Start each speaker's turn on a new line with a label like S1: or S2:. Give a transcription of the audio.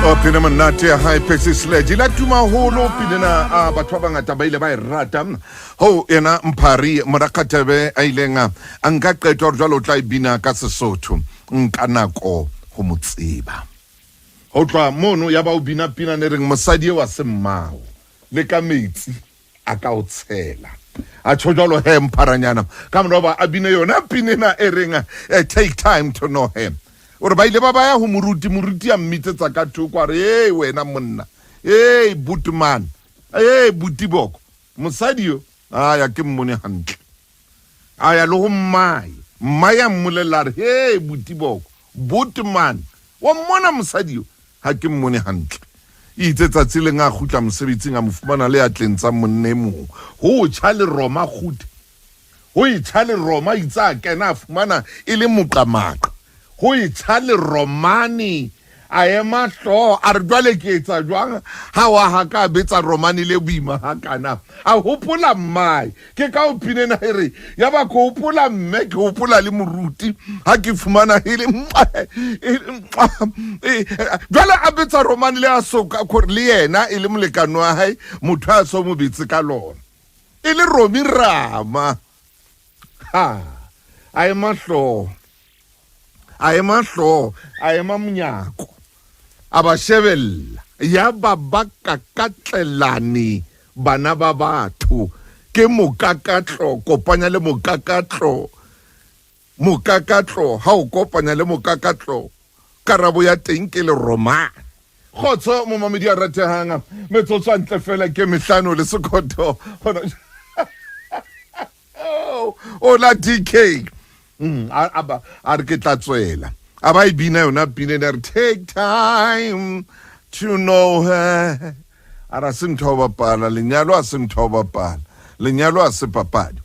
S1: O pina monate ya hae Percy Sledge la tuma haholo pina ena a batho ba bangata ba ile ba e rata ho yena Mphari Morakgatebe a ileng a a nka qeto hore jwale o tla e bina ka Sesotho nka nako ho mo tseba ho tloha mono ya ba o bina pina ne reng mosadi eo a se mmao le ka metsi a ka o tshela a tjho jwalo he mpharanyana ka mora ba a bine yona pina ena e reng take time to know her o re ba ile ba baya ho moruti moruti a mmitsetsa ka thoko a re ee wena monna ee butman ee butiboko mosadi yo a ya ke mmone hantle A ya le go mmae. Mmae a mmolelela a re, Hee, Botiboko, Botman, wa mmona mosadi yo? Ha ke mmone hantle. Eitse tsatsi leng a kgutla mosebetsing a mo fumana le atleng tsa monna e mong. Ho tjha leroma kguthe. Ho e tjha leroma itse a kena a fumana e le moqamaqa. Ho e tjha leromane A ema hlooho, a re, Jwale ke etsa jwang ha wa ha ka a betsa romane le boima hakana? A hopola mmae. Ke ka ho pina ena e re, Yaba ke hopola mme, ke hopola le moruti, ha ke fumana e le jwale a betsa romane le a so ka kore le yena e le molekane wa hae, motho a so mo betse ka lona. E le Romi Rama. Ha! A ema hlooho. A ema hlooho, a ema monyako, a ba shebella. Yaba ba kakatlelane bana ba batho. Ke mokakatlo, kopanya le mokakatlo. Mokakatlo, ha o kopanya le mokakatlo, karabo ya teng ke leromane. Kgotso, momamedi ya ratehang, metsotso a ntle fela ke mehlano le sekoto. Hona Oh, ola DK. A re ke tla tswela. A ba e bina yona pina ena re take time to know her. A ra se ntho ya ho bapala, lenyalo a se ntho ya ho bapala. Lenyalo a se papadi.